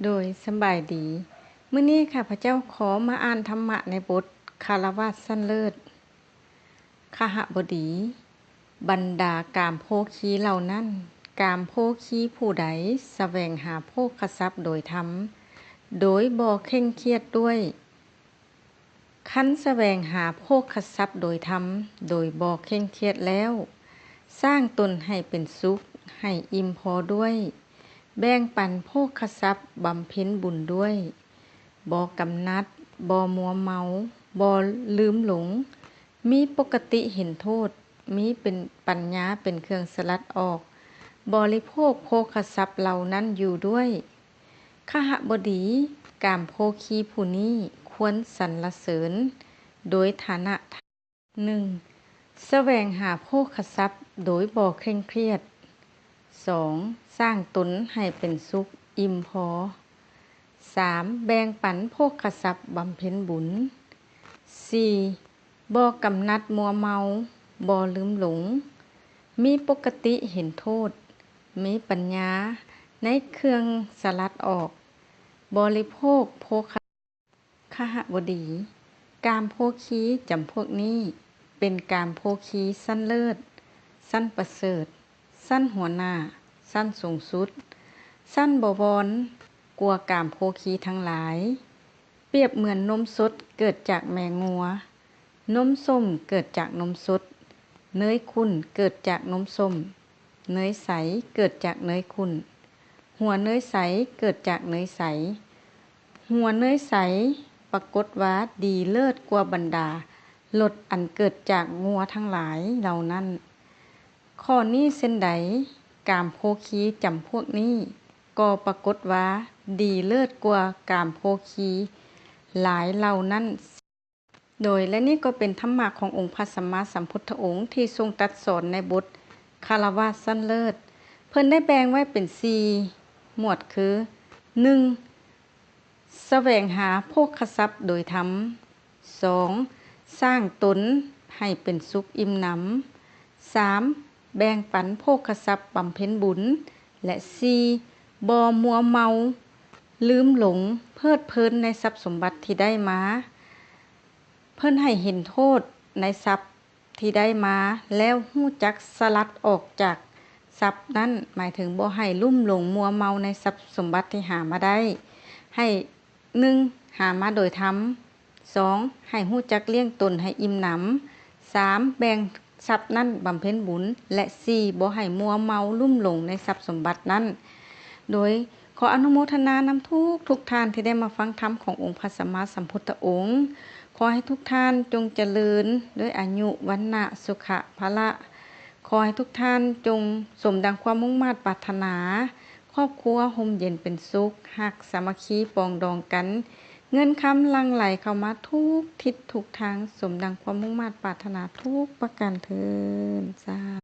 ໂດຍສະບາຍດີ. ມື້ນີ້ຂ້າພະເຈົ້າຂໍມາອ່ານທຳມະໃນບົດຄາລະວາດຊັ້ນເລີດ. ຄະຫະບໍດີ, ບັນດາກາມໂພຄີເຫຼົ່ານັ້ນ, ກາມໂພຄີຜູ້ໃດສະແຫວງຫາໂພຄະຊັບໂດຍທຳ ໂດຍບໍ່ເຄັ່ງຄຽດດ້ວຍ ຄັນສະແຫວງຫາໂພຄະຊັບໂດຍທຳ ໂດຍບໍ່ເຄັ່ງຄຽດແລ້ວ, ສ້າງຕົນໃຫ້ເປັນສຸກ, ໃຫ້ອີ່ມພໍດ້ວຍ, ແບ່ງປັນໂພຄະຊັບ, ບຳເພັນບຸນດ້ວຍ, ບໍ່ກຳໜັດ, ບໍ່ມົວເມົາ, ບໍ່ລືມຫຼົງ, ມີປົກກະຕິເຫັນໂທດ, ມີເປັນປັນຍາເປັນເຄື່ອງສະຫຼັດອອກ, ບໍລິໂພກໂພຄະຊັບເຫຼົ່ານັ້ນຢູ່ດ້ວຍ. ຄະຫະບໍດີ, ກາມໂພຄີຜູ້ນີ້ຄວນສັນລະເສີນໂດຍຖານະ. ໜຶ່ງ ສະແຫວງຫາໂພຄະຊັບໂດຍບໍ່ເຄັ່ງຄຽດ. ສອງ ສ້າງຕົນໃຫ້ເປັນສຸກ, ອີ່ມພໍ. ສາມ ແບ່ງປັນໂພຄະຊັບ, ບຳເພັນບຸນ. ສີ່ ບໍ່ກຳໜັດມົວເມົາ, ບໍ່ລືມຫຼົງ, ມີປົກກະຕິເຫັນໂທດ, ມີປັນຍາໃນເຄື່ອງສະຫຼັດອອກ, ບໍລິໂພກໂພຄະ. ຄະຫະບໍດີ, ກາມໂພຄີຈຳພວກນີ້ເປັນກາມໂພຄີຊັ້ນເລີດ, ຊັ້ນປະເສີດ, ຊັ້ນຫົວໜ້າ, ຊັ້ນສູງສຸດ, ຊັ້ນບໍວອນກວ່າກາມໂພຄີທັງຫຼາຍ. ປຽບເໝືອນນົມສົດເກີດຈາກແມ່ງົວ, ນົມສົ້ມເກີດຈາກນົມສົດ, ເນີຍຂຸ້ນເກີດຈາກນົມສົ້ມ, ເນີຍໃສເກີດຈາກເນີຍຂຸ້ນ, ຫົວເນີຍໃສເກີດຈາກເນີຍໃສ. ຫົວເນີຍໃສປາກົດວ່າດີເລີດກວ່າບັນດາລົດອັນເກີດຈາກງົວທັງຫຼາຍເຫຼົ່ານັ້ນ. ຂໍ້ນີ້ເຊັ່ນໃດ, ກາມໂພຄີຈຳພວກນີ້ກໍປາກົດວ່າດີເລີດກວ່າກາມໂພຄີຫຼາຍເຫຼົ່ານັ້ນ. ໂດຍ ແລະ ນີ້ກໍເປັນທຳມະຂອງອົງພະສຳມາສຳພຸດທະອົງທີ່ຊົງຕັດສອນໃນບົດຄາລະວາດຊັ້ນເລີດ. ເພິ່ນໄດ້ແບ່ງໄວ້ເປັນສີ່ໝວດຄື ໜຶ່ງ ສະແຫວງຫາໂພຄະຊັບໂດຍທຳ, ສອງ ສ້າງຕົນໃຫ້ເປັນສຸກອີ່ມໜຳ, ສາມ ແບ່ງປັນໂພຄະຊັບບຳເພັນບຸນ ແລະ ສີ່ ບໍ່ມົວເມົາລືມຫຼົງເພີດເພີນໃນຊັບສົມບັດທີ່ໄດ້ມາ. ເພິ່ນໃຫ້ເຫັນໂທດໃນຊັບທີ່ໄດ້ມາ ແລ້ວຮູ້ຈັກສະຫຼັດອອກຈາກຊັບນັ້ນ, ໝາຍເຖິງບໍ່ໃຫ້ລຸ່ມຫຼົງມົວເມົາໃນຊັບສົມບັດທີ່ຫາມາໄດ້. ໃຫ້ ໜຶ່ງ ຫາມາໂດຍທຳ, ສອງ ໃຫ້ຮູ້ຈັກລ້ຽງຕົນໃຫ້ອີ່ມໜຳ, ສາມ ແບ່ງຊັບນັ້ນບຳເພັນບຸນ ແລະ ສີ່ ບໍ່ໃຫ້ມົວເມົາລຸ່ມຫຼົງໃນຊັບສົມບັດນັ້ນ. ໂດຍ ຂໍອະນຸໂມທະນານຳທຸກໆທ່ານທີ່ໄດ້ມາຟັງທຳຂອງອົງພະສຳມາສຳພຸດທະອົງ. ຂໍໃຫ້ທຸກທ່ານຈົ່ງຈະເລີນດ້ວຍອາຍຸ ວັນນະ ສຸຂະ ພະລະ. ຂໍໃຫ້ທຸກທ່ານຈົ່ງສົມດັ່ງຄວາມມຸ່ງມາດປາດຖະໜາ, ຄອບຄົວຮົ່ມເຢັນເປັນສຸກ, ຮັກສາມັກຄີປອງດອງກັນ, ເງິນຄຳຫຼັ່ງໄຫຼເຂົ້າມາທຸກທິດທຸກທາງ, ສົມດັ່ງຄວາມມຸ່ງມາດປາດຖະໜາທຸກປະການເທີ້ນ. ສາ